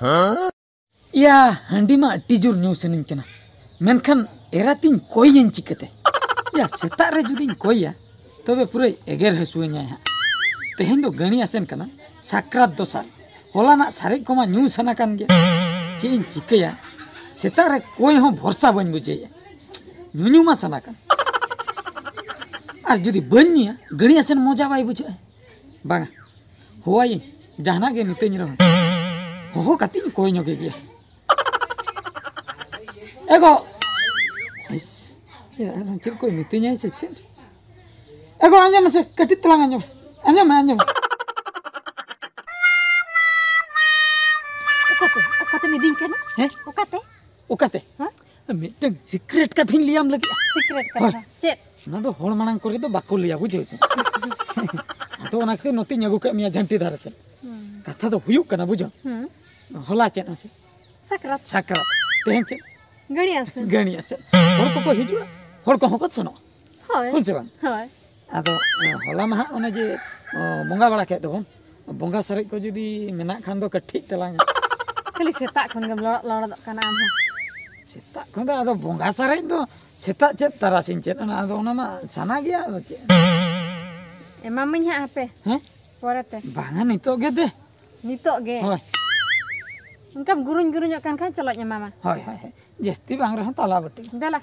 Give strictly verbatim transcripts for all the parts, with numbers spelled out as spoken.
ᱤᱭᱟ, ᱦᱟᱺᱰᱤ ᱢᱟ ᱟᱹᱰᱤ ᱡᱳᱨ ᱧᱩ ᱥᱟᱱᱟᱧ ᱠᱟᱱᱟ, ᱢᱮᱱᱠᱷᱟᱱ ᱮᱨᱟᱛᱤᱧ ᱠᱚᱭᱟᱹᱧ ᱪᱤᱠᱟᱹᱛᱮ? ᱤᱭᱟ, ᱥᱮᱛᱟᱜ ᱨᱮ ᱡᱩᱫᱤᱧ ᱠᱚᱭᱟ, ᱛᱚᱵᱮ ᱯᱩᱨᱟᱹᱭ ᱮᱜᱮᱨ ᱦᱟᱹᱥᱩᱣᱟᱹᱧᱟᱭ ᱦᱟᱸᱜ᱾ ᱛᱮᱦᱮᱧ ᱫᱚ ᱜᱟᱹᱲᱤ ᱟᱥᱮᱱ ᱠᱟᱱᱟ, ᱥᱟᱠᱨᱟᱛ ᱫᱚᱥᱟᱨ᱾ ᱦᱚᱞᱟᱱᱟᱜ ᱥᱟᱨᱮᱡ ᱠᱚᱢᱟ ᱧᱩ ᱥᱟᱱᱟ ᱠᱟᱱ ᱜᱮᱭᱟ᱾ ᱪᱮᱫ ᱤᱧ ᱪᱤᱠᱟᱹᱭᱟ? ᱥᱮᱛᱟᱜ ᱨᱮ ᱠᱚᱭ ᱦᱚᱸ ᱵᱷᱚᱨᱥᱟ ᱵᱟᱹᱧ ᱵᱩᱡᱷᱟᱹᱣᱮᱫᱼᱟ᱾ ᱧᱩᱧᱩ ᱢᱟ ᱥᱟᱱᱟ ᱠᱟᱱ᱾ ᱟᱨ ᱡᱩᱫᱤ ᱵᱟᱹᱧ ᱧᱩᱭᱟ, ᱜᱟᱹᱲᱤ ᱟᱥᱮᱱ ᱢᱚᱡᱟ ᱵᱟᱭ ᱵᱩᱡᱷᱟᱹᱜᱼᱟ᱾ ᱵᱟᱝᱟ, ᱦᱚᱦᱚᱣᱟᱭᱟᱹᱧ, ᱡᱟᱦᱟᱱᱟᱜ ᱜᱮ ᱢᱤᱛᱟᱹᱧ ᱨᱮᱦᱚᱸ, ᱦᱚᱦᱚ ᱠᱟᱛᱮᱧ ᱠᱚᱭ ᱧᱚᱜᱮ ᱜᱮᱭᱟ᱾ ᱮᱜᱳ! ᱤᱥ, ᱮ, ᱟᱨᱦᱚᱸ ᱪᱮᱫ ᱠᱚᱭ ᱢᱤᱛᱟᱹᱧᱟᱭ ᱥᱮ ᱪᱮᱫ? ᱮᱜᱳ, ᱟᱸᱡᱚᱢ ᱢᱮᱥᱮ, ᱠᱟᱹᱴᱤᱡ ᱛᱟᱞᱟᱝ ᱟᱸᱡᱚᱢ ᱢᱮ᱾ ᱟᱸᱡᱚᱢ ᱢᱮ, ᱟᱸᱡᱚᱢ ᱢᱮ᱾ ᱚᱠᱟᱛᱮ? ᱚᱠᱟᱛᱮᱢ ᱤᱫᱤᱧ ᱠᱟᱱᱟ? ᱦᱮᱸ? ᱚᱠᱟᱛᱮ? ᱚᱠᱟᱛᱮ? ᱦᱮᱸ? ᱢᱤᱫᱴᱟᱝ ᱥᱤᱠᱨᱮᱴ ᱠᱟᱛᱷᱟᱧ ᱞᱟᱹᱭᱟᱢ ᱞᱟᱹᱜᱤᱫ᱾ ᱥᱤᱠᱨᱮᱴ ᱦᱳᱭ᱾ ᱠᱟᱛᱷᱟ? ᱪᱮᱫ? ᱚᱱᱟ ᱫᱚ ᱦᱚᱲ ᱢᱟᱲᱟᱝ ᱠᱚᱨᱮ ᱫᱚ ᱵᱟᱠᱚ ᱞᱟᱹᱭᱟ, ᱵᱩᱡᱷᱟᱹᱣ ᱥᱮ? ᱟᱫᱚ ᱚᱱᱟ ᱠᱷᱟᱹᱛᱤᱨ ᱱᱚᱛᱮᱧ ᱟᱹᱜᱩ ᱠᱮᱫ ᱢᱮᱭᱟ ᱡᱷᱟᱹᱱᱴᱤ ᱫᱷᱟᱨᱮ ᱥᱮᱫ᱾ ᱦᱩᱸ᱾ ᱠᱟᱛᱷᱟ ᱫᱚ ᱦᱩᱭᱩᱜ ᱠᱟᱱᱟ, ᱵᱩᱡᱷᱟᱹᱣ? ᱦᱩᱸ᱾ ᱦᱚᱞᱟ ᱪᱮᱫ ᱢᱟᱥᱮ? ᱥᱟᱠᱨᱟᱛ᱾ ᱥᱟᱠᱨᱟᱛ᱾ ᱛᱮᱦᱮᱧ ᱪᱮᱫ? ᱜᱟᱹᱲᱤ ᱟᱥᱮᱱ᱾ ᱜᱟᱹᱲᱤ ᱟᱥᱮᱱ᱾ ᱦᱚᱲ ᱠᱚᱠᱚ ᱦᱤᱡᱩᱜᱼᱟ, ᱦᱚᱲ ᱠᱚᱦᱚᱸ ᱠᱚ ᱥᱮᱱᱚᱜᱼᱟ᱾ ᱦᱳᱭ᱾ ᱦᱳᱭ ᱥᱮ ᱵᱟᱝ? ᱦᱳᱭ᱾ ᱟᱫᱚ, ᱮ, ᱦᱚᱞᱟ ᱢᱟ ᱦᱟᱸᱜ ᱚᱱᱮ ᱡᱮ, ᱚ, ᱵᱚᱸᱜᱟ ᱵᱟᱲᱟ ᱠᱮᱫ ᱫᱚᱵᱚᱱ, ᱵᱚᱸᱜᱟ ᱥᱟᱨᱮᱡ ᱠᱚ ᱡᱩᱫᱤ ᱢᱮᱱᱟᱜ ᱠᱷᱟᱱ ᱫᱚ ᱠᱟᱹᱴᱤᱡ ᱛᱟᱞᱟᱝ᱾ ᱠᱷᱟᱹᱞᱤ ᱥᱮᱛᱟᱜ ᱠᱷᱚᱱ ᱜᱮᱢ ᱞᱚᱲᱚᱫ ᱞᱚᱲᱚᱫᱚᱜ ᱠᱟᱱᱟ ᱟᱢ ᱦᱚᱸ᱾ ᱥᱮᱛᱟᱜ ᱠᱷᱚᱱ ᱫᱚ ᱟᱫᱚ ᱵᱚᱸᱜᱟ ᱥᱟᱨᱮᱡ ᱫᱚ ᱥᱮᱛᱟᱜ ᱪᱮᱫ ᱛᱟᱨᱟᱥᱤᱧ ᱪᱮᱫ, ᱚᱱᱟ, ᱟᱫᱚ ᱚᱱᱟ ᱢᱟ ᱥᱟᱱᱟ ᱜᱮᱭᱟ, ᱟᱫᱚ ᱪᱮᱫ? ᱮᱢᱟᱢᱟᱹᱧ ᱦᱟᱸᱜ ᱦᱟᱯᱮ᱾ ᱦᱮᱸ? ᱯᱚᱨᱮᱛᱮ᱾ ᱵᱟᱝᱟ, ᱱᱤᱛᱚᱜ ᱜᱮ ᱫᱮ᱾ ᱱᱤᱛᱚᱜ ᱜᱮ? ᱦᱳᱭ᱾ ᱚᱱᱠᱟᱢ ᱜᱩᱨᱩᱧ ᱜᱩᱨᱩᱧᱚᱜ ᱠᱟᱱ ᱠᱷᱟᱱ ᱪᱚᱞᱚᱧ ᱮᱢᱟᱢᱟ᱾ ᱦᱳᱭ, ᱦᱳᱭ, ᱦᱳᱭ᱾ ᱡᱟᱹᱥᱛᱤ ᱵᱟᱝ ᱨᱮᱦᱚᱸ ᱛᱟᱞᱟ ᱵᱟᱹᱴᱤ᱾ ᱫᱮᱞᱟ᱾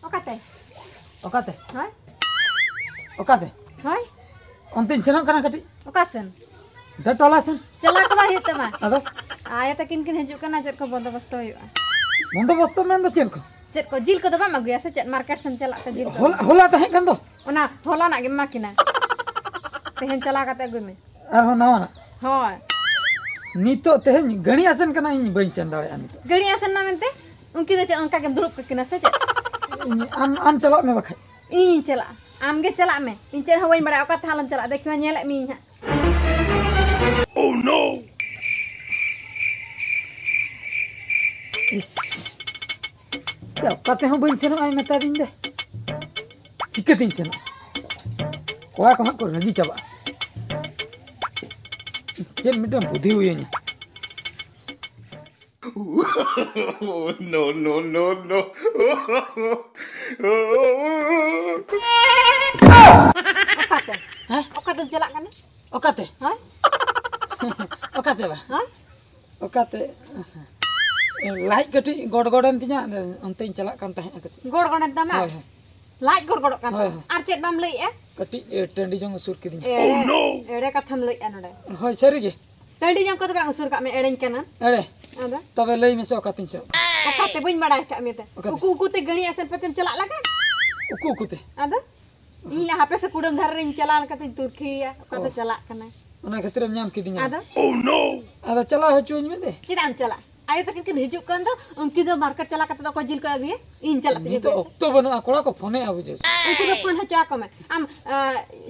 ᱚᱠᱟᱛᱮ? ᱚᱠᱟᱛᱮ? ᱦᱳᱭ᱾ ᱚᱠᱟᱛᱮ? ᱦᱳᱭ᱾ ᱚᱱᱛᱮᱧ ᱥᱮᱱᱚᱜ ᱠᱟᱱᱟ ᱠᱟᱹᱴᱤᱡ᱾ ᱚᱠᱟ ᱥᱮᱱ? ᱫᱮ ᱴᱚᱞᱟ ᱥᱮᱱ᱾ ᱪᱟᱞᱟᱣ ᱠᱚ ᱵᱟᱝ ᱦᱩᱭᱩᱜ ᱛᱟᱢᱟ᱾ ᱟᱫᱚ? ᱟᱭᱳ ᱛᱟᱹᱠᱤᱱ ᱠᱤᱱ ᱦᱤᱡᱩᱜ ᱠᱟᱱᱟ, ᱪᱮᱫ ᱠᱚ ᱵᱚᱱᱫᱚᱵᱚᱥᱛᱚ ᱦᱩᱭᱩᱜᱼᱟ᱾ ᱵᱚᱱᱫᱚᱵᱚᱥᱛᱚ ᱢᱮᱱ ᱫᱚ ᱪᱮᱫ ᱠᱚ? ᱪᱮᱫ ᱠᱚ, ᱡᱤᱞ ᱠᱚᱫᱚ ᱵᱟᱢ ᱟᱹᱜᱩᱭᱟ ᱥᱮ ᱪᱮᱫ? ᱢᱟᱨᱠᱮᱴ ᱥᱮᱱ ᱪᱟᱞᱟᱜ ᱛᱮ ᱡᱤᱞ ᱠᱚ᱾ ᱦᱚᱞᱟ, ᱦᱚᱞᱟ ᱛᱟᱦᱮᱸ ᱠᱟᱱ ᱫᱚ᱾ ᱚᱱᱟ ᱦᱚᱞᱟᱱᱟᱜ ᱜᱮᱢ ᱮᱢᱟ ᱠᱤᱱᱟ᱾ ᱛᱮᱦᱮᱧ ᱪᱟᱞᱟᱣ ᱠᱟᱛᱮ ᱟᱹᱜᱩᱭ ᱢᱮ᱾ ᱟᱨᱦᱚᱸ ᱱᱟᱣᱟᱱᱟᱜ? ᱦᱳᱭ᱾ ᱱᱤᱛᱚᱜ ᱛᱮᱦᱮᱧ ᱜᱟᱹᱲᱤ ᱟᱥᱮᱱ ᱠᱟᱱᱟ, ᱤᱧ ᱵᱟᱹᱧ ᱥᱮᱱ ᱫᱟᱲᱮᱭᱟᱜᱼᱟ ᱱᱤᱛᱚᱜ᱾ ᱜᱟᱹᱲᱤ ᱟᱥᱮᱱ ᱱᱟ ᱢᱮᱱᱛᱮ? ᱩᱱᱠᱤᱱ ᱫᱚ ᱪᱮᱫ ᱚᱱᱠᱟ ᱜᱮᱢ ᱫᱩᱲᱩᱵ ᱠᱟᱠᱤᱱᱟ ᱥᱮ ᱪᱮᱫ? ᱤᱧ, ᱟᱢ, ᱟᱢ ᱪᱟᱞᱟᱜ ᱢᱮ ᱵᱟᱠᱷᱟᱡ᱾ ᱤᱧᱤᱧ ᱪᱟᱞᱟᱜᱼᱟ᱾ ᱟᱢ ᱜᱮ ᱪᱟᱞᱟᱜ ᱢᱮ᱾ ᱤᱧ ᱪᱮᱫ ᱦᱚᱸ ᱵᱟᱹᱧ ᱵᱟᱲᱟᱭᱟ᱾ ᱚᱠᱟ ᱛᱟᱦᱞᱮᱢ ᱪᱟᱞᱟᱜᱼᱟ? ᱫᱮᱠᱷᱤ ᱢᱟ, ᱧᱮᱞᱮᱫ ᱢᱤᱭᱟᱹᱧ ᱦᱟᱸᱜ᱾ ᱤᱥ, ᱭᱟ, ᱚᱠᱟ ᱛᱮᱦᱚᱸ ᱵᱟᱹᱧ ᱥᱮᱱᱚᱜᱼᱟ, ᱢᱮᱛᱟᱫᱤᱧ ᱫᱚ᱾ ᱪᱤᱠᱟᱹᱛᱤᱧ ᱥᱮᱱᱚᱜᱼᱟ? ᱠᱚᱲᱟ ᱠᱚ ᱦᱟᱸᱜ ᱠᱚ ᱨᱟᱹᱜᱤ ᱪᱟᱵᱟᱜᱼᱟ᱾ ᱪᱮᱫ ᱢᱤᱫᱴᱟᱝ ᱵᱩᱫᱷᱤ ᱦᱩᱭᱟᱹᱧᱟ᱾ No, no, no, no. ᱚᱠᱟᱛᱮ? ᱦᱮᱸ? ᱚᱠᱟᱛᱮᱢ ᱪᱟᱞᱟᱜ ᱠᱟᱱᱟ? ᱚᱠᱟᱛᱮ? ᱦᱳᱭ᱾ ᱚᱠᱟᱛᱮ ᱵᱟ? ᱦᱳᱭ᱾ ᱚᱠᱟᱛᱮ? ᱞᱟᱡ ᱠᱟᱹᱴᱤᱡ ᱜᱚᱰ ᱜᱚᱰᱮᱱ ᱛᱤᱧᱟ, ᱚᱱᱛᱮᱧ ᱪᱟᱞᱟᱜ ᱠᱟᱱ ᱛᱟᱦᱮᱸᱜᱼᱟ ᱠᱟᱹᱴᱤᱡ᱾ ᱜᱚᱲ ᱜᱚᱲᱮᱱ ᱛᱟᱢᱟ? ᱦᱳᱭ, ᱦᱳᱭ᱾ ᱞᱟᱡ ᱜᱚᱲ ᱜᱚᱲᱚᱜ ᱠᱟᱱ ᱦᱳᱭ, ᱛᱟᱢᱟ? ᱦᱳᱭ᱾ ᱟᱨ ᱪᱮᱫ ᱵᱟᱢ ᱞᱟᱹᱭᱮᱜᱼᱟ? ᱠᱟᱹᱴᱤᱡ, ᱮ, ᱴᱟᱺᱰᱤ ᱡᱚᱝ ᱩᱥᱩᱨ ᱠᱤᱫᱤᱧᱟ᱾ ᱮᱲᱮ, ᱮᱲᱮ ᱠᱟᱛᱷᱟᱢ ᱞᱟᱹᱭᱮᱜᱼᱟ ᱱᱚᱰᱮ᱾ ᱦᱳᱭ, ᱥᱟᱹᱨᱤ ᱜᱮ᱾ ᱴᱟᱺᱰᱤ ᱡᱚᱝ ᱠᱚᱫᱚ ᱵᱟᱝ ᱩᱥᱩᱨ ᱠᱟᱜ ᱢᱮ, ᱮᱲᱮᱧ ᱠᱟᱱᱟᱢ᱾ ᱮᱲᱮ? ᱟᱫᱚ? ᱛᱚᱵᱮ ᱞᱟᱹᱭ ᱢᱮᱥᱮ, ᱚᱠᱟᱛᱤᱧ ᱪᱟᱞᱟᱜ? ᱚᱠᱟᱛᱮ ᱵᱟᱹᱧ ᱵᱟᱲᱟᱭ ᱠᱟᱜ ᱢᱮᱛᱮ? ᱚᱠᱟᱛᱮ? ᱩᱠᱩ ᱩᱠᱩ ᱛᱮ ᱜᱟᱹᱲᱤ ᱟᱥᱮᱱ ᱯᱟᱪᱮᱢ ᱪᱟᱞᱟᱜ ᱞᱟᱜᱟ? ᱩᱠᱩ ᱩᱠᱩ ᱛᱮ? ᱟᱫᱚ? ᱤᱧ ᱞᱟᱦᱟ ᱦᱟᱯᱮ ᱥᱮ ᱠᱩᱰᱟᱹᱢ ᱫᱷᱟᱨᱮ ᱨᱤᱧ ᱪᱟᱞᱟᱣ ᱞᱮᱱ ᱠᱟᱛᱮᱧ ᱛᱩᱨᱠᱷᱤᱭᱮᱭᱟ, ᱚᱠᱟᱛᱮ ᱚ᱾ ᱪᱟᱞᱟᱜ ᱠᱟᱱᱟᱭ᱾ ᱚᱱᱟ ᱠᱷᱟᱹᱛᱤᱨᱮᱢ ᱧᱟᱢ ᱠᱤᱫᱤᱧᱟ᱾ ᱟᱫᱚ? ᱟᱫᱚ ᱪᱟᱞᱟᱣ ᱦᱚᱪᱚᱣᱟᱹᱧ ᱢᱮ ᱫᱮ᱾ ᱪᱮᱫᱟᱜ ᱮᱢ ᱪᱟᱞᱟᱜᱼᱟ? ᱟᱭᱳ ᱛᱟᱹᱠᱤᱱ ᱠᱤᱱ ᱦᱤᱡᱩᱜ ᱠᱟᱱ ᱫᱚ, ᱩᱱᱠᱤᱱ ᱫᱚ ᱢᱟᱨᱠᱮᱴ ᱪᱟᱞᱟᱣ ᱠᱟᱛᱮ ᱫᱚ ᱚᱠᱚᱭ ᱡᱤᱞ ᱠᱚ ᱟᱹᱜᱩᱭᱟ? ᱤᱧ ᱪᱟᱞᱟᱜ ᱛᱮᱜᱮ ᱱᱤᱛᱚᱜ ᱵᱮᱥ᱾ ᱚᱠᱛᱚ ᱵᱟᱹᱱᱩᱜᱼᱟ, ᱠᱚᱲᱟ ᱠᱚ ᱯᱷᱳᱱᱮᱫᱼᱟ, ᱵᱩᱡᱷᱟᱹᱣ ᱥᱮ᱾ ᱩᱱᱠᱩ ᱫᱚ ᱯᱷᱳᱱ ᱦᱚᱪᱚ ᱟᱠᱚ ᱢᱮ᱾ ᱟᱢ, ᱟ,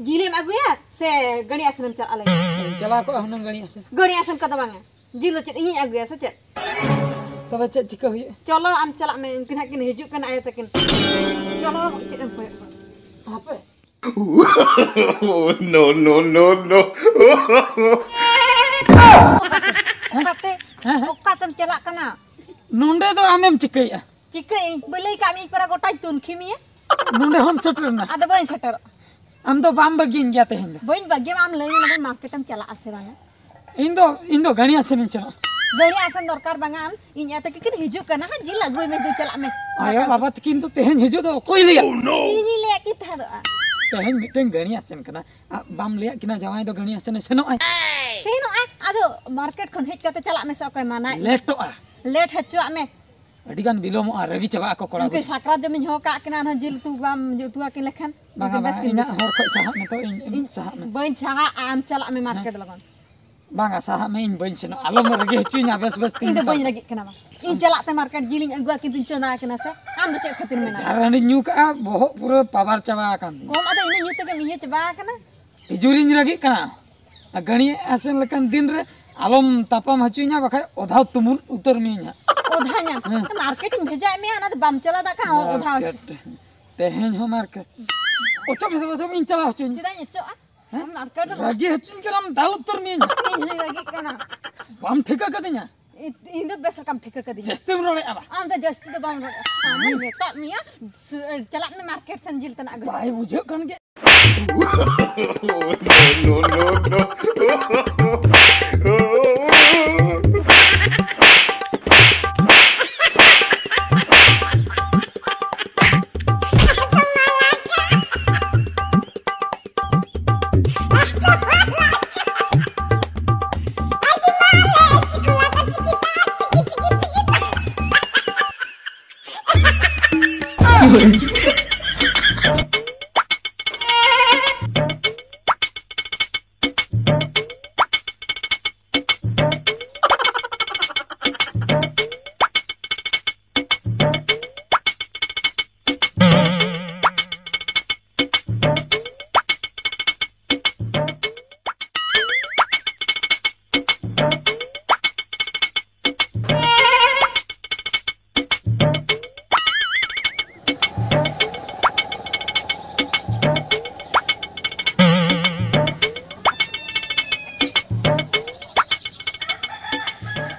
ᱡᱤᱞᱮᱢ ᱟᱹᱜᱩᱭᱟ ᱥᱮ ᱜᱟᱹᱲᱤ ᱟᱥᱮᱱᱮᱢ ᱪᱟᱞᱟᱜᱼᱟ ᱞᱟᱹᱭ ᱢᱮ? ᱪᱟᱞᱟᱣ ᱠᱚᱜᱼᱟ ᱦᱩᱱᱟᱹᱝ ᱜᱟᱹᱲᱤ ᱟᱥᱮᱱ᱾ ᱜᱟᱹᱲᱤ ᱟᱥᱮᱱ ᱠᱚᱫᱚ ᱵᱟᱝᱟ, ᱡᱤᱞ ᱫᱚ ᱪᱮᱫ ᱤᱧᱤᱧ ᱟᱹᱜᱩᱭᱟ ᱥᱮ ᱪᱮᱫ? ᱛᱚᱵᱮ ᱪᱮᱫ ᱪᱤᱠᱟᱹ ᱦᱩᱭᱩᱜᱼᱟ? ᱪᱚᱞᱚ ᱟᱢ ᱪᱟᱞᱟᱜ ᱢᱮ, ᱩᱱᱠᱤᱱ ᱦᱟᱸᱜ ᱠᱤᱱ ᱦᱤᱡᱩᱜ ᱠᱟᱱᱟ ᱟᱭᱳ ᱛᱟᱹᱠᱤᱱ᱾ ᱪᱚᱞᱚ, ᱪᱮᱫ ᱮᱢ ᱠᱚᱭᱚᱜ ᱠᱟᱱᱟ? ᱦᱟᱯᱮ᱾ No, no, no, no. ᱚᱠᱟᱛᱮ? ᱦᱮᱸ, ᱦᱮᱸ᱾ ᱚᱠᱟᱛᱮᱢ ᱪᱟᱞᱟᱜ ᱠᱟᱱᱟ? ᱱᱚᱸᱰᱮ ᱫᱚ ᱟᱢᱮᱢ ᱪᱤᱠᱟᱹᱭᱮᱫᱼᱟ? ᱪᱤᱠᱟᱹᱭᱟᱹᱧ? ᱵᱟᱹᱧ ᱞᱟᱹᱭ ᱠᱟᱜ ᱢᱮᱭᱟ ᱯᱟᱨᱟ ᱜᱚᱴᱟᱧ ᱛᱩᱱᱠᱷᱤ ᱢᱮᱭᱟ᱾ ᱱᱚᱸᱰᱮ ᱦᱚᱸᱢ ᱥᱮᱴᱮᱨ ᱮᱱᱟ? ᱟᱫᱚ ᱵᱟᱹᱧ ᱥᱮᱴᱮᱨᱚᱜᱼᱟ᱾ ᱟᱢ ᱫᱚ ᱵᱟᱢ ᱵᱟᱹᱜᱤᱭᱟᱹᱧ ᱜᱮᱭᱟ ᱛᱮᱦᱮᱧ ᱫᱚ᱾ ᱵᱟᱹᱧ ᱵᱟᱹᱜᱤᱭᱟᱢᱟ, ᱟᱢ ᱞᱟᱹᱭ ᱢᱮ ᱱᱚᱸᱰᱮ ᱢᱟᱨᱠᱮᱴ ᱮᱢ ᱪᱟᱞᱟᱜᱼᱟ ᱥᱮ ᱵᱟᱝᱟ? ᱤᱧ ᱫᱚ, ᱤᱧ ᱫᱚ ᱜᱟᱹᱲᱤ ᱟᱥᱮᱱᱤᱧ ᱪᱟᱞᱟᱜᱼᱟ᱾ ᱜᱟᱹᱲᱤ ᱟᱥᱮᱱ ᱫᱚᱨᱠᱟᱨ ᱵᱟᱝᱟ ᱟᱢ, ᱤᱧ ᱟᱭᱳ ᱛᱟᱹᱠᱤᱱ ᱠᱤᱱ ᱦᱤᱡᱩᱜ ᱠᱟᱱᱟ ᱦᱟᱸᱜ, ᱡᱤᱞ ᱟᱹᱜᱩᱭ ᱢᱮ, ᱫᱩ ᱪᱟᱞᱟᱜ ᱢᱮ᱾ ᱟᱭᱳ ᱵᱟᱵᱟ ᱛᱟᱹᱠᱤᱱ ᱫᱚ ᱛᱮᱦᱮᱧ ᱦᱤᱡᱩᱜ ᱫᱚ ᱚᱠᱚᱭ ᱞᱟᱹᱭᱟ? ᱤᱧᱤᱧ ᱞᱟᱹᱭᱟᱫ ᱠᱤᱱ ᱛᱟᱦᱮᱸᱫᱚᱜᱼᱟ᱾ ᱛᱮᱦᱮᱧ ᱢᱤᱫᱴᱟᱝ ᱜᱟᱹᱲᱤ ᱟᱥᱮᱱ ᱠᱟᱱᱟ, ᱟ, ᱵᱟᱢ ᱞᱟᱹᱭᱟᱫ ᱠᱤᱱᱟ ᱡᱟᱶᱟᱭ ᱫᱚ ᱜᱟᱹᱲᱤ ᱟᱥᱮᱱᱮ ᱥᱮᱱᱚᱜᱼᱟᱭ? ᱥᱮᱱᱚᱜᱼᱟᱭ, ᱟᱫᱚ ᱢᱟᱨᱠᱮᱴ ᱠᱷᱚᱱ ᱦᱮᱡ ᱠᱟᱛᱮ ᱪᱟᱞᱟᱜ ᱢᱮᱥᱮ, ᱚᱠᱚᱭ ᱢᱟᱱᱟᱭ? ᱞᱮᱴᱚᱜᱼᱟ᱾ ᱞᱮᱴ ᱦᱚᱪᱚᱣᱟᱜ ᱢᱮ᱾ ᱟᱹᱰᱤ ᱜᱟᱱ ᱵᱤᱞᱚᱢᱚᱜᱼᱟ, ᱨᱟᱹᱜᱤ ᱪᱟᱵᱟᱜ ᱟᱠᱚ ᱠᱚᱲᱟ ᱩᱱᱠᱩ ᱵᱩᱡᱷᱟᱹᱣ᱾ ᱥᱟᱠᱨᱟᱛ ᱡᱚᱢᱤᱧ ᱦᱚᱦᱚ ᱠᱟᱜ ᱠᱤᱱᱟ, ᱟᱨᱦᱚᱸ ᱡᱤᱞ ᱩᱛᱩ ᱵᱟᱢ ᱩᱛᱩ ᱟᱹᱠᱤᱱ ᱞᱮᱠᱷᱟᱱ᱾ ᱵᱟᱝᱟ, ᱩᱱᱠᱤᱱ ᱵᱮᱥ ᱵᱟᱝᱟ, ᱠᱤᱱ ᱤᱧᱟᱹᱜ ᱵᱩᱡᱷᱟᱹᱣᱟ᱾ ᱦᱚᱨ ᱠᱷᱚᱡ ᱥᱟᱦᱟᱜ ᱢᱮ ᱛᱚ, ᱤᱧ, ᱤᱧ ᱤᱧ ᱥᱟᱦᱟᱜ ᱢᱮ᱾ ᱵᱟᱹᱧ ᱥᱟᱦᱟᱜᱼᱟ, ᱟᱢ ᱪᱟᱞᱟᱜ ᱢᱮ ᱢᱟᱨᱠᱮᱴ ᱞᱚᱜᱚᱱ᱾ ᱵᱟᱝᱟ, ᱥᱟᱦᱟᱜ ᱢᱮ, ᱤᱧ ᱵᱟᱹᱧ ᱥᱮᱱᱚᱜᱼᱟ, ᱟᱞᱚᱢ ᱨᱟᱹᱜᱤ ᱦᱚᱪᱚᱧᱟ ᱵᱮᱥ ᱵᱮᱥ ᱛᱤᱧ ᱤᱧ ᱫᱚ ᱢᱮᱛᱟᱢ ᱵᱟᱹᱧ ᱠᱟᱱᱟ᱾ ᱨᱟᱹᱜᱤᱜ ᱠᱟᱱᱟ ᱵᱟ᱾ ᱤᱧ ᱪᱟᱞᱟᱜ ᱛᱮ ᱢᱟᱨᱠᱮᱴ ᱡᱤᱞᱤᱧ ᱟᱹᱜᱩ ᱟᱹᱠᱤᱱ ᱛᱤᱧ ᱪᱚᱸᱫᱟ ᱟᱹᱠᱤᱱᱟ ᱥᱮ? ᱟᱢ ᱫᱚ ᱪᱮᱫ ᱠᱷᱟᱹᱛᱤᱨ ᱢᱮᱱᱟᱢᱟ? ᱡᱷᱟᱨ ᱦᱟᱺᱰᱤᱧ ᱧᱩ ᱠᱟᱜᱼᱟ, ᱵᱚᱦᱚᱜ ᱯᱩᱨᱟᱹ ᱯᱟᱣᱟᱨ ᱪᱟᱵᱟ ᱟᱠᱟᱱ ᱛᱤᱧᱟ᱾ ᱠᱚᱢ ᱟᱫᱚ ᱤᱱᱟᱹ ᱧᱩ ᱛᱮᱜᱮᱢ ᱤᱭᱟᱹ ᱪᱟᱵᱟ ᱟᱠᱟᱱᱟ᱾ ᱛᱤᱡᱩᱨᱤᱧ ᱨᱟᱹᱜᱤᱜ ᱠᱟᱱᱟ᱾ ᱟᱨ ᱜᱟᱹᱲᱤ ᱟᱥᱮᱱ ᱞᱮᱠᱟᱱ ᱫᱤᱱ ᱨᱮ ᱟᱞᱚᱢ ᱛᱟᱯᱟᱢ ᱦᱚᱪᱚᱧᱟ, ᱵᱟᱠᱷᱟᱡ ᱚᱫᱷᱟᱣ ᱛᱩᱢᱩᱞ ᱩᱛᱟᱹᱨ ᱢᱤᱭᱟᱹᱧ ᱦᱟᱸᱜ᱾ ᱚᱫᱷᱟ ᱧᱟᱢ? ᱦᱮᱸ᱾ ᱢᱟᱨᱠᱮᱴ ᱤᱧ ᱵᱷᱮᱡᱟᱭᱮᱫ ᱢᱮᱭᱟ, ᱚᱱᱟ ᱫᱚ ᱵᱟᱢ ᱪᱟᱞᱟᱣ ᱫᱟᱲᱮᱭᱟᱜ ᱠᱷᱟᱱ ᱚᱫᱷᱟ ᱦᱚᱪᱚ᱾ ᱢᱟᱨᱠᱮᱴ᱾ ᱛᱮᱦᱮᱧ ᱦᱚᱸ ᱢᱟᱨᱠᱮᱴ᱾ ᱚᱪᱚᱜ ᱢᱮᱥᱮ, ᱚᱪᱚᱜ ᱢᱮ, ᱤᱧ ᱪᱟᱞᱟᱣ ᱦᱚᱪᱚᱧ᱾ ᱪᱮᱫᱟᱜ ᱤᱧ ᱚᱪᱚᱜᱼᱟ? ᱦᱮᱸ? ᱟᱢ ᱢᱟᱨᱠᱮᱴ ᱫᱚ ᱨᱟᱹᱜᱤ ᱦᱚᱪᱚᱧ ᱠᱟᱱᱟᱢ, ᱫᱟᱞ ᱩᱛᱟᱹᱨ ᱢᱤᱭᱟᱹᱧ᱾ ᱤᱧ ᱦᱚᱸᱧ ᱨᱟᱹᱜᱤᱜ ᱠᱟᱱᱟ᱾ ᱵᱟᱢ ᱴᱷᱤᱠᱟᱹ ᱠᱟᱫᱤᱧᱟ? ᱤ-, ᱤᱧ ᱫᱚ ᱵᱮᱥ ᱞᱮᱠᱟᱢ ᱴᱷᱤᱠᱟᱹ ᱠᱟᱫᱤᱧᱟ᱾ ᱡᱟᱹᱥᱛᱤᱢ ᱨᱚᱲᱮᱫᱼᱟ ᱵᱟ? ᱟᱢ ᱫᱚ ᱡᱟᱹᱥᱛᱤ ᱫᱚ ᱵᱟᱢ ᱨᱚᱲᱮᱫᱼᱟ᱾ ᱟᱢ ᱢᱮᱛᱟᱫ ᱢᱮᱭᱟ, ᱥᱩ-, ᱪᱟᱞᱟᱜ ᱢᱮ ᱢᱟᱨᱠᱮᱴ ᱥᱮᱱ ᱡᱤᱞ ᱛᱟᱱᱟᱜ ᱟᱹᱜᱩ᱾ ᱵᱟᱭ ᱵᱩᱡᱷᱟᱹᱜ ᱠᱟᱱ ᱜᱮ᱾ No, no, no, no.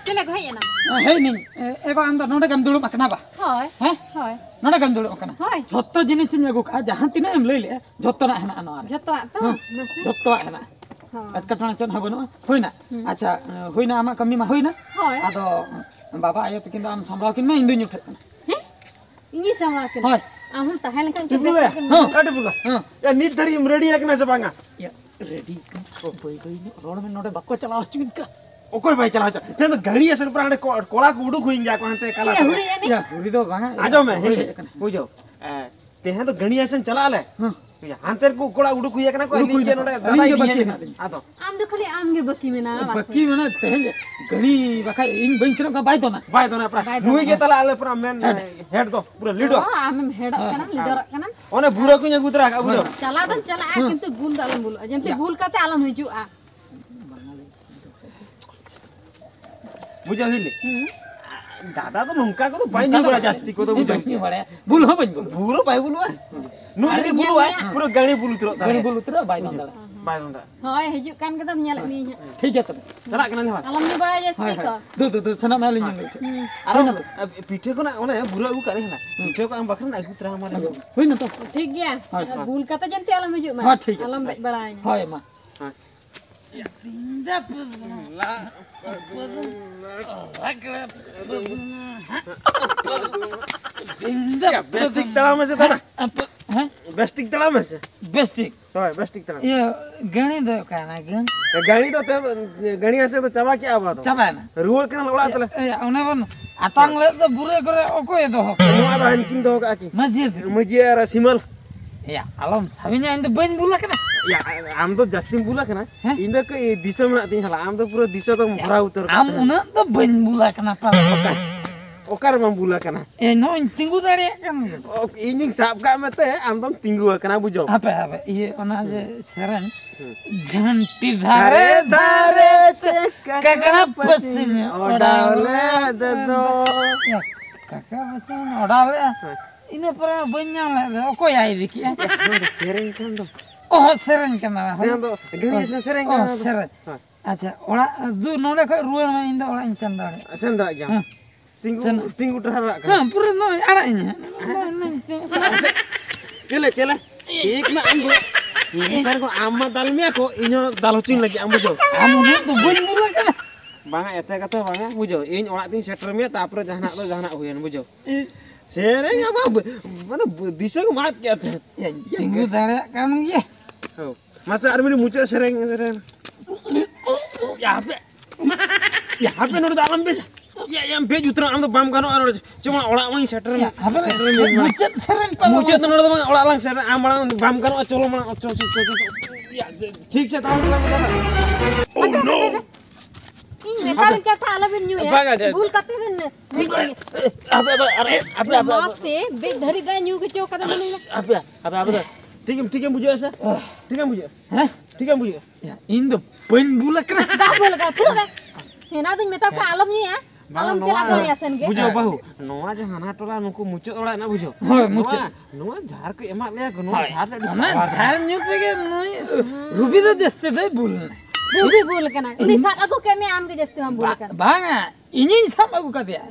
ᱪᱮᱞᱮ ᱠᱚ ᱦᱮᱡ ᱮᱱᱟ? ᱦᱮᱡ ᱱᱟᱹᱧ᱾ ᱮ, ᱮ ᱜᱚ, ᱟᱢ ᱫᱚ ᱱᱚᱰᱮ ᱜᱮᱢ ᱫᱩᱲᱩᱵ ᱟᱠᱟᱱᱟ ᱵᱟ? ᱦᱳᱭ᱾ ᱦᱮᱸ? ᱦᱳᱭ᱾ ᱱᱚᱰᱮ ᱜᱮᱢ ᱫᱩᱲᱩᱵ ᱟᱠᱟᱱᱟ? ᱦᱳᱭ᱾ ᱡᱷᱚᱛᱚ ᱡᱤᱱᱤᱥᱤᱧ ᱟᱹᱜᱩ ᱠᱟᱜᱼᱟ, ᱡᱟᱦᱟᱸ ᱛᱤᱱᱟᱹᱜ ᱮᱢ ᱞᱟᱹᱭ ᱞᱮᱜᱼᱟ, ᱡᱷᱚᱛᱚᱱᱟᱜ ᱦᱮᱱᱟᱜᱼᱟ ᱱᱚᱣᱟ ᱨᱮ᱾ ᱡᱷᱚᱛᱚᱣᱟᱜ ᱛᱚ? ᱦᱮᱸ, ᱢᱟᱥᱮ᱾ ᱡᱷᱚᱛᱚᱣᱟᱜ ᱦᱮᱱᱟᱜᱼᱟ᱾ ᱦᱳᱭ᱾ ᱮᱴᱠᱮᱴᱚᱬᱮ ᱪᱮᱫ ᱦᱚᱸ ᱵᱟᱹᱱᱩᱜᱼᱟ᱾ ᱦᱩᱭᱱᱟ? ᱦᱩᱸ᱾ ᱟᱪᱪᱷᱟ, ᱦᱩᱭᱱᱟ, ᱟᱢᱟᱜ ᱠᱟᱹᱢᱤ ᱢᱟ ᱦᱩᱭᱱᱟ᱾ ᱦᱳᱭ᱾ ᱟᱫᱚ ᱵᱟᱵᱟ ᱟᱭᱳ ᱛᱟᱹᱠᱤᱱ ᱫᱚ ᱟᱢ ᱥᱟᱢᱵᱲᱟᱣ ᱠᱤᱱ ᱢᱮ, ᱤᱧ ᱫᱩᱧ ᱩᱴᱷᱟᱹᱜ ᱠᱟᱱᱟ᱾ ᱦᱮᱸ? ᱤᱧᱤᱧ ᱥᱟᱢᱵᱲᱟᱣ ᱠᱤᱱᱟ? ᱦᱳᱭ᱾ ᱟᱢ ᱦᱚᱸᱢ ᱛᱟᱦᱮᱸ ᱞᱮᱱᱠᱷᱟᱱ ᱪᱮᱫ ᱴᱤᱯᱩ ᱫᱚ? ᱞᱮᱠᱟ ᱠᱤᱱ ᱦᱮᱸ᱾ ᱮ, ᱴᱤᱯᱩ ᱫᱚ᱾ ᱦᱮᱸ᱾ ᱮ, ᱱᱤᱛ ᱫᱷᱟᱹᱨᱤᱡ ᱮᱢ ᱨᱮᱰᱤ ᱟᱠᱟᱱᱟ ᱥᱮ ᱵᱟᱝᱟ? ᱭᱟ, ᱨᱮᱰᱤ ᱠᱟᱱᱟ᱾ ᱚ, ᱵᱟᱹᱭ ᱵᱟᱹᱭ ᱧᱚᱜ ᱨᱚᱲ ᱢᱮ, ᱱᱚᱰᱮ ᱵᱟᱠᱚ ᱪᱟᱞᱟᱣ ᱦᱚᱪᱚᱧ ᱠᱟᱱᱟ᱾ ᱚᱠᱚᱭ ᱵᱟᱭ ᱪᱟᱞᱟᱣ ᱦᱚᱪᱚ? ᱛᱮᱦᱮᱧ ᱫᱚ ᱜᱟᱹᱲᱤ ᱟᱥᱮᱱ ᱯᱟᱨᱟ ᱦᱟᱸᱰᱮ ᱠᱚ-, ᱠᱚᱲᱟ ᱠᱚ ᱩᱰᱩᱠ ᱦᱩᱭᱮᱱ ᱜᱮᱭᱟ ᱠᱚ ᱦᱟᱱᱛᱮ ᱠᱟᱞᱟ ᱮ, ᱥᱮᱫ᱾ ᱦᱩᱲᱤ ᱮᱱᱮᱡ᱾ ᱭᱟ, ᱦᱩᱲᱤ ᱫᱚ ᱵᱟᱝᱟ, ᱟᱸᱡᱚᱢ ᱢᱮ, ᱦᱩᱲᱤ ᱦᱤᱞᱤ, ᱦᱮᱡ ᱟᱠᱟᱱᱟ᱾ ᱵᱩᱡᱷᱟᱹᱣ᱾ ᱮ, ᱛᱮᱦᱮᱧ ᱫᱚ ᱜᱟᱹᱲᱤ ᱟᱥᱮᱱ ᱪᱟᱞᱟᱜ ᱟᱞᱮ᱾ ᱦᱮᱸ᱾ ᱭᱟ, ᱦᱟᱱᱛᱮ ᱨᱮᱠᱚ ᱠᱚᱲᱟ ᱩᱰᱩᱠ ᱦᱩᱭ ᱟᱠᱟᱱᱟ ᱠᱚ, ᱩᱰᱩᱠ ᱟᱹᱞᱤᱧ ᱦᱩᱭ ᱜᱮ ᱟᱠᱟᱱᱟ᱾ ᱱᱚᱰᱮ ᱟᱹᱞᱤᱧ ᱫᱟᱫᱟ ᱜᱮ ᱤᱫᱤ ᱵᱟᱹᱠᱤ ᱦᱮᱱᱟᱜ ᱦᱮᱱᱟᱜ ᱞᱤᱧᱟ᱾ ᱟᱫᱚ ᱟᱢ ᱫᱚ ᱠᱷᱟᱹᱞᱤ ᱟᱢ ᱜᱮ ᱵᱟᱹᱠᱤ ᱢᱮᱱᱟᱢᱟ, ᱵᱟᱥ᱾ ᱵᱟᱹᱠᱤ ᱢᱮᱱᱟᱜ ᱛᱮᱦᱮᱧ ᱜᱟᱹᱲᱤ ᱵᱟᱠᱷᱟᱡ ᱤᱧ ᱵᱟᱹᱧ ᱥᱮᱱᱚᱜ ᱠᱷᱟᱱ ᱵᱟᱭ ᱫᱚᱱᱟ᱾ ᱵᱟᱭ ᱫᱚᱱᱟ ᱯᱨᱟ-, ᱵᱟᱭ ᱫᱚᱱᱟ᱾ ᱱᱩᱭ ᱜᱮ ᱛᱟᱞᱟ ᱟᱞᱮ ᱯᱨᱟ ᱢᱮᱱ ᱦᱮᱰ᱾ ᱦᱮᱰ ᱫᱚ, ᱯᱩᱨᱟᱹ ᱞᱤᱰᱚᱨ᱾ ᱚ, ᱟᱢᱮᱢ ᱦᱮᱰᱚᱜ ᱠᱟᱱᱟ, ᱦᱮᱸ᱾ ᱞᱤᱰᱚᱨᱚᱜ ᱠᱟᱱᱟᱢ᱾ ᱚᱱᱮ ᱵᱩᱨᱟᱹ ᱠᱚᱧ ᱟᱹᱜᱩ ᱛᱚᱨᱟ ᱠᱟᱜᱼᱟ, ᱵᱩᱡᱷᱟᱹᱣ᱾ ᱪᱟᱞᱟᱣ ᱫᱚᱢ ᱪᱟᱞᱟᱜᱼᱟ, ᱦᱮᱸ᱾ ᱠᱤᱱᱛᱩ ᱵᱷᱩᱞ ᱫᱚ ᱟᱞᱚᱢ ᱵᱷᱩᱞᱚᱜᱼᱟ, ᱡᱮᱢᱛᱤ ᱭᱟ᱾ ᱵᱷᱩᱞ ᱠᱟᱛᱮ ᱟᱞᱚᱢ ᱦᱤᱡᱩᱜᱼᱟ᱾ ᱵᱩᱡᱷᱟᱹᱣ ᱦᱩᱭ ᱞᱮ᱾ ᱦᱩᱸ᱾ ᱫᱟᱫᱟ ᱫᱚ ᱱᱚᱝᱠᱟ ᱠᱚᱫᱚ ᱵᱟᱭ ᱚᱱᱠᱟ ᱧᱩ ᱫᱚ ᱵᱟᱲᱟᱭᱟ, ᱵᱟᱭ ᱡᱟᱹᱥᱛᱤ ᱠᱚᱫᱚ ᱵᱩᱡᱷᱟᱹᱣ᱾ ᱵᱟᱭ ᱧᱩ ᱵᱟᱲᱟᱭᱟ᱾ ᱵᱷᱩᱞ ᱦᱚᱸ ᱵᱟᱹᱧ ᱵᱷᱩᱞᱟ᱾ ᱵᱷᱩᱞ ᱦᱚᱸ ᱵᱟᱭ ᱵᱷᱩᱞᱩᱜᱼᱟ᱾ ᱱᱩᱭ ᱟᱨ ᱡᱩᱫᱤ ᱧᱮᱞ ᱵᱷᱩᱞᱩᱜᱼᱟᱭ, ᱢᱮᱭᱟ᱾ ᱯᱩᱨᱟᱹ ᱜᱟᱹᱲᱤ ᱵᱩᱞᱩ ᱩᱛᱟᱹᱨᱚᱜ ᱜᱟᱹᱲᱤ ᱛᱟᱞᱮᱭᱟ᱾ ᱵᱩᱞᱩ ᱩᱛᱟᱹᱨᱚᱜᱼᱟ, ᱵᱟᱭ ᱫᱚᱱ ᱫᱟᱲᱮᱭᱟᱜᱼᱟ᱾ ᱵᱟᱭ ᱫᱚᱱ ᱫᱟᱲᱮᱭᱟᱜᱼᱟ᱾ ᱦᱳᱭ, ᱦᱤᱡᱩᱜ ᱠᱟᱱ ᱜᱮᱫᱚᱢ ᱧᱮᱞᱮᱫ ᱢᱤᱭᱟᱹᱧ ᱦᱟᱸᱜ᱾ ᱴᱷᱤᱠ ᱜᱮᱭᱟ ᱛᱚᱵᱮ᱾ ᱪᱟᱞᱟᱜ ᱠᱟᱱᱟᱞᱮ ᱦᱳᱭ᱾ ᱟᱞᱚᱢ ᱧᱩ ᱵᱟᱲᱟᱭᱟ ᱡᱟᱹᱥᱛᱤ ᱦᱳᱭ, ᱦᱳᱭ᱾ ᱠᱚ᱾ ᱫᱩ, ᱫᱩ, ᱫᱩ, ᱥᱮᱱᱚᱜ ᱢᱮ, ᱟᱹᱞᱤᱧ ᱞᱤᱧ ᱞᱟᱹᱭ ᱦᱚᱪᱚ᱾ ᱦᱩᱸ᱾ ᱟᱨ ᱦᱩᱭᱱᱟ ᱚᱱᱟ, ᱛᱚ? ᱟ, ᱯᱤᱴᱷᱟᱹ ᱠᱷᱚᱱᱟᱜ ᱚᱱᱮ ᱵᱩᱨᱟᱹ ᱟᱹᱜᱩ ᱠᱟᱜ ᱞᱤᱧ ᱦᱟᱸᱜ᱾ ᱦᱩᱸ᱾ ᱯᱤᱴᱷᱟᱹ ᱠᱚ ᱟᱢ ᱵᱟᱠᱷᱨᱟ ᱟᱹᱜᱩ ᱛᱚᱨᱟ ᱟᱢᱟ ᱞᱤᱧ᱾ ᱦᱩᱭᱱᱟ ᱛᱚ? ᱴᱷᱤᱠ ᱜᱮᱭᱟ᱾ ᱦᱳᱭ, ᱟᱨ ᱦᱳᱭ᱾ ᱵᱷᱩᱞ ᱠᱟᱛᱮ ᱡᱮᱢᱛᱤ ᱟᱞᱚᱢ ᱦᱤᱡᱩᱜ ᱢᱟ᱾ ᱦᱳᱭ, ᱴᱷᱤᱠ ᱜᱮᱭᱟ᱾ ᱟᱞᱚᱢ ᱫᱮᱡ ᱵᱟᱲᱟᱭᱟ᱾ ᱦᱳᱭ, ᱢᱟ᱾ ᱦᱳᱭ᱾ ᱭᱟ, ᱵᱮᱥ ᱴᱷᱤᱠ ᱛᱟᱲᱟᱢ ᱢᱮᱥᱮ ᱫᱟᱫᱟ᱾ ᱦᱮᱸ? ᱵᱮᱥ ᱴᱷᱤᱠ ᱛᱟᱲᱟᱢ ᱢᱮᱥᱮ᱾ ᱵᱮᱥ ᱴᱷᱤᱠ? ᱦᱳᱭ, ᱵᱮᱥ ᱴᱷᱤᱠ ᱛᱟᱲᱟᱢ᱾ ᱤᱭᱟᱹ, ᱜᱟᱹᱲᱤ ᱫᱚ ᱚᱠᱟᱭᱮᱱᱟ ᱜᱟᱹᱲᱤ? ᱜᱟᱹᱲᱤ ᱫᱚ ᱛᱮ-, ᱜᱟᱹᱲᱤ ᱟᱥᱮ ᱫᱚ ᱪᱟᱵᱟ ᱠᱮᱜᱼᱟ ᱵᱚ ᱟᱫᱚ᱾ ᱪᱟᱵᱟᱭᱮᱱᱟ? ᱨᱩᱣᱟᱹᱲ ᱠᱟᱱᱟ ᱚᱲᱟᱜ ᱛᱟᱞᱮ᱾ ᱮ, ᱚᱱᱮ ᱵᱚᱱ ᱟᱛᱟᱝ ᱞᱮᱫ ᱫᱚ ᱵᱩᱨᱟᱹ ᱠᱚᱨᱮ ᱚᱠᱚᱭᱮ ᱫᱚᱦᱚ ᱠᱟᱜᱼᱟ? ᱱᱚᱣᱟ ᱫᱚ ᱦᱟᱱᱠᱤᱱ ᱫᱚᱦᱚ ᱠᱟᱜᱼᱟ ᱠᱤᱱ᱾ ᱢᱟᱹᱡᱷᱤ ᱫᱚ? ᱢᱟᱹᱡᱷᱤ ᱟᱨ ᱥᱤᱢᱟᱹᱞ᱾ ᱮᱭᱟ, ᱟᱞᱚᱢ ᱥᱟᱵᱤᱧᱟ, ᱤᱧ ᱫᱚ ᱵᱟᱹᱧ ᱵᱩᱞ ᱟᱠᱟᱱᱟ᱾ ᱭᱟ, ᱟᱢ ᱫᱚ ᱡᱟᱹᱥᱛᱤᱢ ᱵᱩᱞ ᱟᱠᱟᱱᱟ᱾ ᱦᱮᱸ? ᱤᱧ ᱫᱚ ᱠᱟᱹᱡ ᱫᱤᱥᱟᱹ ᱢᱮᱱᱟᱜ ᱛᱤᱧ ᱦᱟᱞᱟ, ᱟᱢ ᱫᱚ ᱯᱩᱨᱟᱹ ᱫᱤᱥᱟᱹ ᱫᱚᱢ ᱭᱟ, ᱵᱷᱚᱨᱟᱣ ᱩᱛᱟᱹᱨ ᱟᱠᱟᱫ ᱟᱢ ᱛᱟᱦᱮᱸᱱᱟ᱾ ᱩᱱᱟᱹᱜ ᱫᱚ ᱵᱟᱹᱧ ᱵᱩᱞ ᱟᱠᱟᱱᱟ ᱯᱟᱞᱮ᱾ ᱚᱠᱟ, ᱚᱠᱟ ᱨᱮ ᱵᱟᱢ ᱵᱩᱞ ᱟᱠᱟᱱᱟ? ᱮ, ᱱᱚᱜᱼᱚᱭ ᱤᱧ ᱛᱤᱸᱜᱩ ᱫᱟᱲᱮᱭᱟᱜ ᱠᱟᱱ ᱜᱮ᱾ ᱚ, ᱤᱧᱤᱧ ᱥᱟᱵ ᱠᱟᱜ ᱢᱮᱛᱮ ᱟᱢ ᱫᱚᱢ ᱛᱤᱸᱜᱩ ᱟᱠᱟᱱᱟ, ᱵᱩᱡᱷᱟᱹᱣ᱾ ᱦᱟᱯᱮ, ᱦᱟᱯᱮ, ᱤᱭᱟᱹ, ᱚᱱᱟ ᱡᱮ ᱦᱩᱸ᱾ ᱥᱮᱨᱮᱧ, ᱦᱩᱸ᱾ ᱡᱷᱟᱹᱱᱴᱤ ᱫᱷᱟᱨᱮ ᱫᱷᱟᱨᱮ ᱫᱷᱟᱨᱮ ᱛᱮ ᱛᱮ ᱠᱟᱠᱲᱟ ᱠᱟᱠᱲᱟ ᱯᱟᱹᱥᱤᱧ ᱯᱟᱹᱥᱤᱧ ᱚᱰᱟᱣ ᱚᱰᱟᱣ ᱞᱮᱫ ᱞᱮᱫ ᱫᱚ᱾ ᱫᱚ᱾ ᱭᱟ, ᱠᱟᱠᱲᱟ ᱯᱟᱹᱥᱤᱧ ᱚᱰᱟᱣ ᱞᱮᱫᱼᱟ᱾ ᱦᱳᱭ᱾ ᱤᱱᱟᱹ ᱯᱚᱨᱮ ᱵᱟᱹᱧ ᱧᱟᱢ ᱞᱮᱫ ᱫᱚ, ᱚᱠᱚᱭ ᱟᱭ ᱤᱫᱤ ᱠᱮᱜᱼᱟ? ᱱᱚᱣᱟ ᱫᱚ ᱥᱮᱨᱮᱧ ᱠᱟᱱ ᱫᱚ᱾ ᱚ, ᱥᱮᱨᱮᱧ ᱠᱟᱱᱟ᱾ ᱦᱳᱭ᱾ ᱱᱚᱣᱟ ᱫᱚ ᱜᱟᱹᱲᱤ ᱚ, ᱥᱮ-, ᱥᱮᱨᱮᱧ ᱚ, ᱠᱟᱱᱟ ᱱᱚᱣᱟ ᱫᱚ᱾ ᱥᱮᱨᱮᱧ᱾ ᱦᱳᱭ᱾ ᱟᱪᱪᱷᱟ, ᱚᱲᱟᱜ ᱫᱩ ᱱᱚᱰᱮ ᱠᱷᱚᱡ ᱨᱩᱣᱟᱹᱲ ᱢᱮ, ᱤᱧ ᱫᱚ ᱚᱲᱟᱜ ᱤᱧ ᱥᱮᱱ ᱫᱟᱲᱮᱭᱟᱜᱼᱟ᱾ ᱥᱮᱱ ᱫᱟᱲᱮᱭᱟᱜ ᱜᱮᱭᱟᱢ᱾ ᱦᱮᱸ᱾ ᱛᱤᱸᱜᱩ, ᱥᱮᱱ᱾ ᱛᱤᱸᱜᱩ ᱴᱟᱦᱟᱨᱟᱜ ᱠᱟᱱᱟ᱾ ᱦᱮᱸ, ᱯᱩᱨᱟᱹ ᱱᱚᱜᱼᱚᱭ ᱟᱲᱟᱜ ᱤᱧ ᱦᱟᱸᱜ᱾ ᱪᱮᱞᱮ, ᱪᱮᱞᱮ᱾ ᱴᱷᱤᱠ ᱢᱮᱱᱟᱜ ᱟᱢ ᱫᱚ᱾ ᱱᱮᱛᱟᱨ ᱠᱚ ᱟᱢ ᱢᱟ ᱫᱟᱞ ᱢᱮᱭᱟ ᱠᱚ, ᱤᱧ ᱦᱚᱸ ᱫᱟᱞ ᱦᱚᱪᱚᱧ ᱞᱟᱹᱜᱤᱫ ᱟᱢ, ᱵᱩᱡᱷᱟᱹᱣ᱾ ᱟᱢ ᱩᱱᱟᱹᱜ ᱫᱚ ᱵᱟᱹᱧ ᱵᱩᱞ ᱠᱟᱱᱟ᱾ ᱵᱟᱝᱟ, ᱮᱛᱮ ᱠᱟᱛᱷᱟ ᱵᱟᱝᱟ, ᱵᱩᱡᱷᱟᱹᱣ᱾ ᱤᱧ ᱚᱲᱟᱜ ᱛᱤᱧ ᱥᱮᱴᱮᱨ ᱢᱮᱭᱟ, ᱛᱟᱯᱚᱨᱮ ᱡᱟᱦᱟᱱᱟᱜ ᱫᱚ ᱡᱟᱦᱟᱱᱟᱜ ᱦᱩᱭᱮᱱ, ᱵᱩᱡᱷᱟᱹᱣ᱾ ᱥᱮᱨᱮᱧ ᱟᱢᱟᱜ ᱵ-, ᱢᱟᱱᱮ ᱵ-, ᱫᱤᱥᱟᱹ ᱜᱮᱢ ᱟᱫ ᱠᱮᱫ ᱛᱟᱦᱮᱸᱫ᱾ ᱭᱟ, ᱛᱤᱸᱜᱩ ᱫᱟᱲᱮᱭᱟᱜ ᱠᱟᱱ ᱜᱮᱭᱟ᱾ ᱦᱳ᱾ ᱢᱟᱥᱮ ᱟᱨ ᱢᱤᱫ ᱢᱩᱪᱟᱹᱫ ᱥᱮᱨᱮᱧ, ᱥᱮᱨᱮᱧ᱾ ᱭᱟ, ᱦᱟᱯᱮ᱾ ᱭᱟ, ᱦᱟᱯᱮ, ᱱᱚᱰᱮ ᱫᱚ ᱟᱞᱚᱢ ᱵᱮᱡᱟ᱾ ᱭᱟ, ᱭᱟᱢ ᱵᱮᱡ ᱩᱛᱟᱹᱨᱚᱜ, ᱟᱢ ᱫᱚ ᱵᱟᱢ ᱜᱟᱱᱚᱜᱼᱟ ᱱᱚᱰᱮ᱾ ᱪᱚ, ᱢᱟ, ᱚᱲᱟᱜ ᱢᱟᱧ ᱥᱮᱴᱮᱨ ᱢᱮ᱾ ᱭᱟ, ᱦᱟᱯᱮ, ᱥᱮᱴᱮᱨ ᱢᱮ, ᱢᱟ᱾ ᱢᱩᱪᱟᱹᱫ ᱥᱮᱨᱮᱧ ᱯᱟᱞᱮ᱾ ᱢᱩᱪᱟᱹᱫ ᱫᱚ ᱱᱚᱰᱮ ᱫᱚ ᱵᱟᱝ, ᱚᱲᱟᱜ ᱞᱟᱝ ᱥᱮᱴᱮᱨ, ᱟᱢ ᱢᱟᱲᱟᱝ ᱵᱟᱢ ᱜᱟᱱᱚᱜᱼᱟ, ᱪᱚᱞᱚ ᱢᱟᱲᱟᱝ, ᱪᱚ, ᱪᱚ, ᱪᱚ, ᱪᱚ᱾ ᱭᱟ, ᱴᱷᱤᱠ ᱥᱮ, ᱛᱟᱲᱟᱢ ᱛᱟᱲᱟᱢ ᱪᱟᱞᱟᱜ᱾ ᱦᱟᱯᱮ, ᱦᱟᱯᱮ, ᱦᱟᱯᱮ᱾ ᱤᱧ ᱢᱮᱛᱟᱞᱤᱧ ᱠᱟᱛᱷᱟ ᱟᱞᱚᱵᱤᱱ ᱧᱩᱭᱟ᱾ ᱵᱟᱝᱟ, ᱡᱟ- ᱵᱷᱩᱞ ᱠᱟᱛᱮ ᱵᱤᱱ ᱦᱮᱡ ᱮᱱ ᱜᱮ᱾ ᱟᱯᱮ, ᱟᱯᱮ, ᱟᱨᱮ, ᱟᱯᱮ, ᱟᱯᱮ, ᱟᱯᱮ᱾ ᱢᱟᱥᱮ, ᱵᱮᱡ ᱫᱷᱟᱹᱨᱤᱡ ᱫᱚ ᱧᱩ ᱦᱚᱪᱚ ᱠᱟᱫᱟ ᱢᱟᱱᱮ᱾ ᱟᱯᱮ, ᱟᱯᱮ, ᱟᱯᱮ ᱫᱚ ᱴᱷᱤᱠ ᱮᱢ, ᱴᱷᱤᱠ ᱮᱢ ᱵᱩᱡᱷᱟᱹᱣᱟ ᱥᱮ? ᱴᱷᱤᱠ ᱮᱢ ᱵᱩᱡᱷᱟᱹᱣᱟ? ᱦᱮᱸ? ᱴᱷᱤᱠ ᱮᱢ ᱵᱩᱡᱷᱟᱹᱣᱟ? ᱭᱟ, ᱤᱧ ᱫᱚ ᱵᱟᱹᱧ ᱵᱩᱞ ᱟᱠᱟᱱᱟ᱾ ᱵᱟᱢ ᱵᱩᱞ ᱟᱠᱟᱱᱟ, ᱛᱷᱩᱨᱩᱜ ᱢᱮ᱾ ᱦᱮᱱᱟ ᱫᱩᱧ ᱢᱮᱛᱟ ᱠᱚᱣᱟ, ᱟᱞᱚᱢ ᱧᱩᱭᱟ᱾ ᱵᱟᱝ, ᱟᱞᱚᱢ ᱱᱚᱣᱟ ᱪᱟᱞᱟᱜ ᱫᱟᱲᱮᱭᱟᱜᱼᱟ ᱥᱮᱱ ᱜᱮ᱾ ᱵᱩᱡᱷᱟᱹᱣ ᱵᱟᱹᱦᱩ, ᱱᱚᱣᱟ ᱡᱮ ᱦᱟᱱᱟ ᱴᱚᱞᱟ ᱱᱩᱠᱩ ᱢᱩᱪᱟᱹᱫ ᱚᱲᱟᱜ ᱨᱮᱱᱟᱜ, ᱵᱩᱡᱷᱟᱹᱣ? ᱦᱳᱭ, ᱢᱩᱪᱟᱹᱫ᱾ ᱱᱚᱣᱟ, ᱱᱚᱣᱟ ᱡᱷᱟᱨ ᱠᱚ ᱮᱢᱟᱜ ᱞᱮᱭᱟ ᱠᱚ, ᱱᱚᱣᱟ ᱦᱳᱭ᱾ ᱡᱷᱟᱨ ᱨᱮ ᱟᱹᱰᱤ ᱚᱱᱟ power ᱡᱷᱟᱨ ᱧᱩ ᱛᱮᱜᱮ ᱱᱩᱭ ᱨᱩᱵᱤ ᱫᱚ ᱡᱟᱹᱥᱛᱤ ᱫᱚᱭ ᱵᱩᱞ ᱮᱱᱟ᱾ ᱨᱩᱵᱤ ᱵᱩᱞ ᱠᱟᱱᱟ᱾ ᱩᱱᱤ ᱥᱟᱵ ᱟᱹᱜᱩ ᱠᱮᱫ ᱢᱮᱭᱟ, ᱟᱢ ᱜᱮ ᱡᱟᱹᱥᱛᱤ ᱢᱟᱢ ᱵᱩᱞ ᱵᱟ-, ᱠᱟᱱᱟ᱾ ᱵᱟᱝᱟ, ᱤᱧᱤᱧ ᱥᱟᱵ ᱟᱹᱜᱩ ᱠᱟᱫᱮᱭᱟ᱾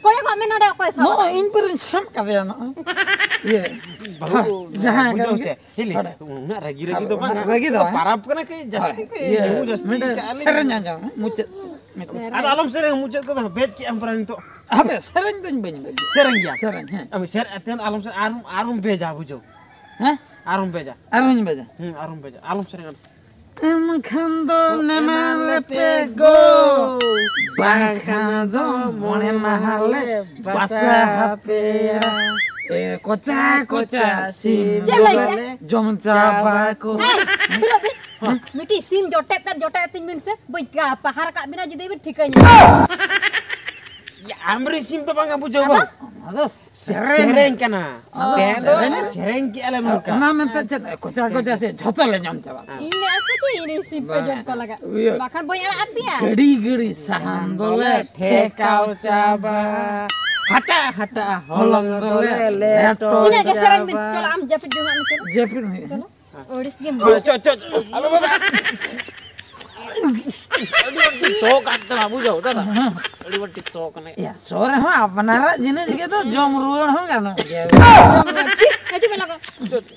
ᱠᱚᱭᱚᱜᱚᱜ ᱢᱮ ᱱᱚᱰᱮ, ᱚᱠᱚᱭ ᱥᱟᱵ ᱱᱚᱜᱼᱚᱭ ᱟᱠᱟᱫᱮᱭᱟ? ᱤᱧ ᱯᱩᱨᱟᱹᱧ ᱥᱟᱵ ᱠᱟᱫᱮᱭᱟ ᱱᱚᱜᱼᱚᱭ᱾ ᱤᱭᱟᱹ᱾ ᱵᱟᱹᱦᱩ, ᱦᱮᱸ, ᱡᱟᱦᱟᱸ ᱵᱩᱡᱷᱟᱹᱣ ᱠᱟᱱ ᱥᱮ, ᱜᱮ᱾ ᱦᱤᱞᱤ, ᱦᱳᱭ᱾ ᱩᱱᱟᱹᱜ ᱨᱟᱹᱜᱤ ᱨᱟᱹᱜᱤ ᱫᱚ ᱵᱟᱝ᱾ ᱨᱟᱹᱜᱤ ᱫᱚ ᱵᱟᱝ᱾ ᱯᱟᱨᱟᱵᱽ ᱠᱟᱱᱟ ᱠᱟᱹᱡ ᱡᱟᱹᱥᱛᱤ ᱦᱳᱭ, ᱠᱟᱹᱡ ᱤᱭᱟᱹ, ᱧᱩ ᱡᱟᱹᱥᱛᱤ ᱢᱤᱫᱴᱮᱱ ᱠᱟᱜᱼᱟ ᱞᱮ᱾ ᱥᱮᱨᱮᱧ ᱟᱸᱡᱚᱢ ᱢᱮ, ᱢᱩᱪᱟᱹᱫ ᱥᱮᱫ ᱢᱤᱫᱴᱮᱱ᱾ ᱟᱫᱚ ᱟᱞᱚᱢ ᱥᱮᱨᱮᱧ, ᱢᱩᱪᱟᱹᱫ ᱠᱚᱫᱚ ᱵᱮᱡ ᱠᱮᱜ ᱟᱢ ᱯᱟᱨᱟ ᱱᱤᱛᱚᱜ᱾ ᱦᱟᱯᱮ, ᱥᱮᱨᱮᱧ ᱫᱚᱧ ᱵᱟᱹᱧ ᱵᱟᱹᱜᱤᱭᱟ᱾ ᱥᱮᱨᱮᱧ ᱜᱮᱭᱟ᱾ ᱥᱮᱨᱮᱧ, ᱦᱮᱸ᱾ ᱟᱢ ᱥᱮᱨᱮᱧ ᱟᱛᱮᱫ ᱟᱞᱚᱢ ᱥᱮᱨᱮᱧ, ᱟᱨᱦᱚᱸ, ᱟᱨᱦᱚᱸ ᱵᱮᱡᱟ, ᱵᱩᱡᱷᱟᱹᱣ᱾ ᱦᱮᱸ? ᱟᱨᱦᱚᱸ ᱵᱮᱡᱟ᱾ ᱟᱨᱦᱚᱸᱧ ᱵᱮᱡᱟ᱾ ᱦᱩᱸ, ᱟᱨᱦᱚᱸ ᱵᱮᱡᱟ᱾ ᱟᱞᱚᱢ ᱥᱮᱨᱮᱧᱟ᱾ ᱮᱢᱠᱷᱟᱱ ᱫᱚ ᱱᱮᱢᱟ ᱞᱮᱯᱮ ᱜᱚ, ᱵᱟᱝᱠᱷᱟᱱ ᱫᱚ ᱢᱚᱬᱮ ᱢᱟᱦᱟ ᱞᱮ ᱵᱟᱥᱟ ᱦᱟᱯᱮᱭᱟ᱾ ᱮ, ᱠᱚᱪᱟ ᱠᱚᱪᱟ ᱥᱤᱢ ᱪᱮᱫ ᱞᱟᱹᱭ ᱫᱚᱞᱮ ᱠᱮᱫ? ᱡᱚᱢ ᱪᱟᱵᱟ ᱠᱚ᱾ ᱮᱭ, ᱛᱷᱤᱨᱚᱜ ᱵᱤᱱ᱾ ᱢᱤᱫᱴᱤᱡ ᱥᱤᱢ ᱡᱚᱴᱮᱫ ᱛᱮ ᱡᱚᱴᱮᱫ ᱟᱹᱛᱤᱧ ᱵᱤᱱ ᱥᱮ, ᱵᱟᱹᱧ ᱠᱟ-, ᱯᱟᱦᱟᱨ ᱠᱟᱜ ᱵᱤᱱᱟ ᱡᱩᱫᱤ ᱵᱤᱱ ᱴᱷᱤᱠᱟᱹ ᱧᱟᱢᱟ᱾ ᱭᱟ, ᱟᱢᱨᱮᱱ ᱥᱤᱢ ᱫᱚ ᱵᱟᱝᱟ, ᱵᱩᱡᱷᱟᱹᱣ ᱟᱫᱚ? ᱵᱟᱝ? ᱟᱫᱚ ᱥᱮᱨᱮᱧ᱾ ᱥᱮᱨᱮᱧ ᱠᱟᱱᱟ᱾ ᱚ, ᱛᱮᱦᱮᱧ ᱫᱚ ᱥᱮᱨᱮᱧ᱾ ᱥᱮᱨᱮᱧ ᱠᱮᱜᱼᱟ ᱞᱮ ᱱᱚᱝᱠᱟ᱾ ᱚᱱᱟ ᱢᱮᱱᱛᱮ ᱪᱮᱫ ᱠᱚᱪᱟ ᱠᱚᱪᱟ ᱥᱮ ᱡᱷᱚᱛᱚ ᱞᱮ ᱡᱚᱢ ᱪᱟᱵᱟ ᱠᱚᱣᱟ᱾ ᱤᱧ ᱞᱮ ᱟᱹᱠᱩ ᱪᱮ ᱤᱧ ᱥᱤᱢ ᱯᱮ ᱡᱚᱢ ᱠᱚ ᱞᱟᱜᱟ᱾ ᱤᱭᱟᱹ᱾ ᱵᱟᱠᱷᱟᱱ ᱵᱟᱹᱧ ᱟᱲᱟᱜ ᱟᱯᱮᱭᱟ᱾ ᱜᱟᱹᱰᱤ ᱜᱟᱹᱰᱤ ᱥᱟᱦᱟᱱ ᱫᱚᱞᱮ ᱴᱷᱮᱠᱟᱣ ᱪᱟᱵᱟ᱾ ᱦᱟᱴᱟᱜ ᱦᱟᱴᱟᱜ ᱦᱚᱞᱚᱝ ᱫᱚᱞᱮ ᱞᱮᱴᱚ ᱤᱱᱟᱹᱜ ᱜᱮ ᱥᱮᱨᱮᱧ ᱵᱤᱱ᱾ ᱪᱟᱵᱟ᱾ ᱪᱚᱞᱚ, ᱟᱢ ᱡᱟᱹᱯᱤᱫ ᱡᱚᱝᱟᱜ ᱢᱮ, ᱪᱚᱞᱚ᱾ ᱡᱟᱹᱯᱤᱫ ᱦᱩᱭᱩᱜᱼᱟ᱾ ᱪᱚᱞᱚ᱾ ᱟᱹᱲᱤᱥ ᱜᱮᱢ ᱪᱚ, ᱪᱚ, ᱪᱚ᱾ ᱟᱹᱰᱤ ᱵᱟᱹᱲᱛᱤ ᱥᱚ ᱠᱟᱱ ᱛᱟᱢᱟ, ᱵᱩᱡᱷᱟᱹᱣ ᱫᱟᱫᱟ? ᱟᱹᱰᱤ ᱵᱟᱹᱲᱛᱤ ᱥᱚ ᱠᱟᱱᱟ᱾ ᱭᱟ, ᱥᱚ ᱨᱮᱦᱚᱸ ᱟᱯᱱᱟᱨᱟᱜ ᱡᱤᱱᱤᱥ ᱜᱮ ᱫᱚ ᱡᱚᱢ ᱨᱩᱣᱟᱹᱲ ᱦᱚᱸ ᱜᱟᱱᱚᱜ ᱜᱮᱭᱟ᱾ ᱪᱤ, ᱦᱤᱡᱩᱜ ᱢᱮ ᱞᱚᱜᱚᱱ᱾ ᱪᱚ, ᱪᱚ᱾